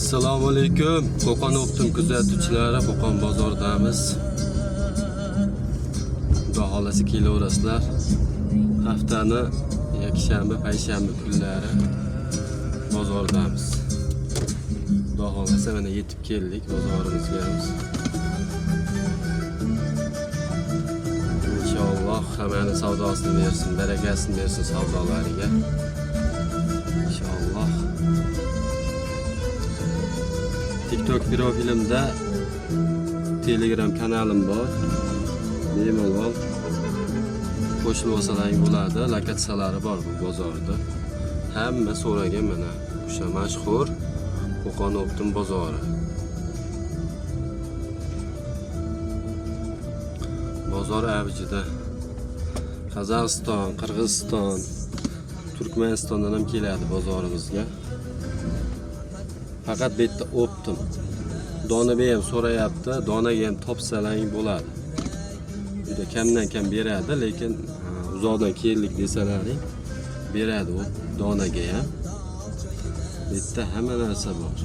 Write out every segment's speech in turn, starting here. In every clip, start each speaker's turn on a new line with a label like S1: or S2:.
S1: Assalomu alaykum. Qo'qon Optim kuzatuvchilari, Qo'qon bozoridamiz. Xudo xolasa kelaverasizlar. Haftani yakshanba, payshanba kunlari bozordamiz. Xudo xolasa mana yetib keldik bozorimizga. Inshaalloh hammani savdosini bersin, barakasini bersin savdolariga. Inshaalloh. TikTok profilimda Telegram kanalim bor. Bemalol qo'shilib olsalaring bo'ladi. Lokatsiyalari bor bu bozorda. Hamma so'ragan mana o'sha mashhur Qo'qon Optim bozori. Bozor avjida. Qozog'iston, Qirg'iziston, Turkmanistondan ham keladi bozorimizga. Faqat bu yerda Optim. Donabey ham so'rayapti, donaga ham topsalaring bo'ladi. Juda kamdan kam beradi, lekin uzoqdan keldik desalaring beradi u donaga ham. Bu yerda hamma narsa bor.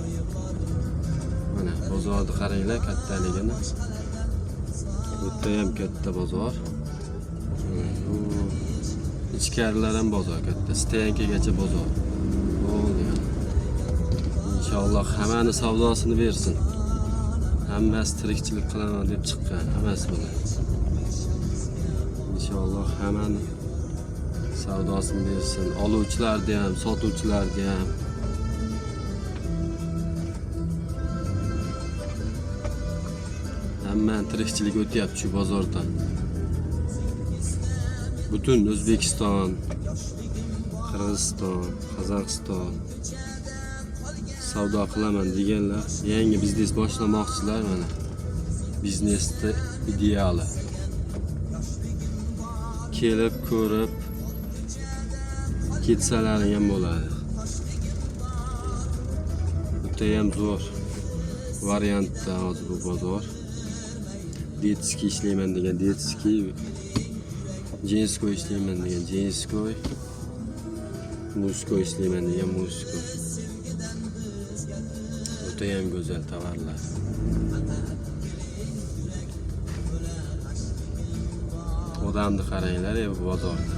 S1: Mana bozorni qaranglar kattaligini. Bu yerda ham katta bozor. Mana bu ichkarilar ham bozor katta. Stoyankagacha bozor. Bo'ldi. Inshaalloh hammani savdosini bersin. Hammasi tirikchilik qilaman deb chiqqan, hammasi bular. Inshaalloh hammani savdosini bersin. Oluvchilarga ham, sotuvchilarga ham. Hammani tirikchilik o'tyapti shu bozordan. Butun O'zbekiston, Qirg'iziston, Qozog'iston savdo qilaman deganlar, yangi biznes boshlamoqchilar mana. Biznesni ideali. Kelib ko'rib ketsalaring ham bo'ladi. Bitta ham zo'r variantda hozir bu bozor. Детский ishlayman degan детский, женской ishlayman degan женской, мужской ishlayman degan мужской. O'tayam go'zal tovarlar. Odamni qaranglar bu bozorda.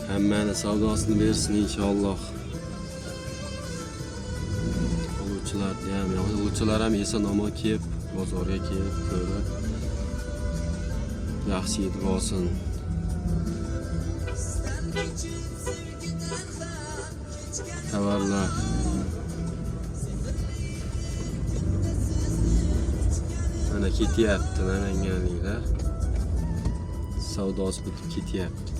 S1: Hammani savdosini bersin inshaalloh. Oluvchilarni ham, oluvchilar ham eson omon kelib, bozorga kelib, ko'rib, yaxshi yetib olsin. Tovarlar. Mana ketyapti namanganliklar. Savdosi bitib ketyapti.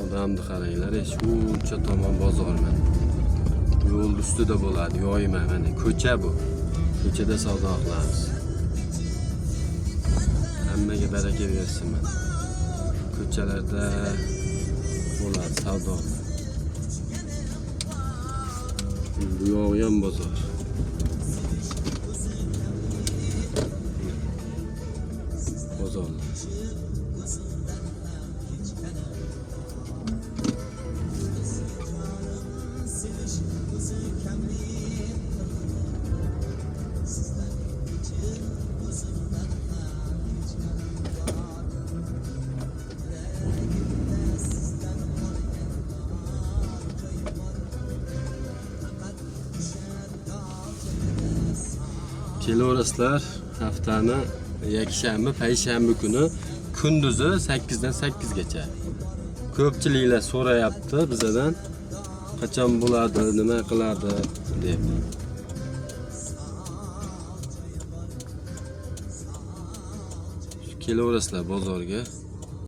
S1: Odamni qaranglar, shuncha tomon bozor mana. Yo'l ustida bo'ladi, yoyma mana ko'cha bu. Ko'chada savdo qilamiz. Hammaga baraka bersin mana. Ko'chalarda bo'ladi savdo. Bu yog'i ham bozor. Bozorlar. Kelaverasizlar haftani yakshanba, payshanba kuni kunduzi 8 dan 8 gacha. Ko'pchiliklar so'rayapti bizadan qachon bo'ladi, nima qiladi deb. Kelaverasizlar bozorga.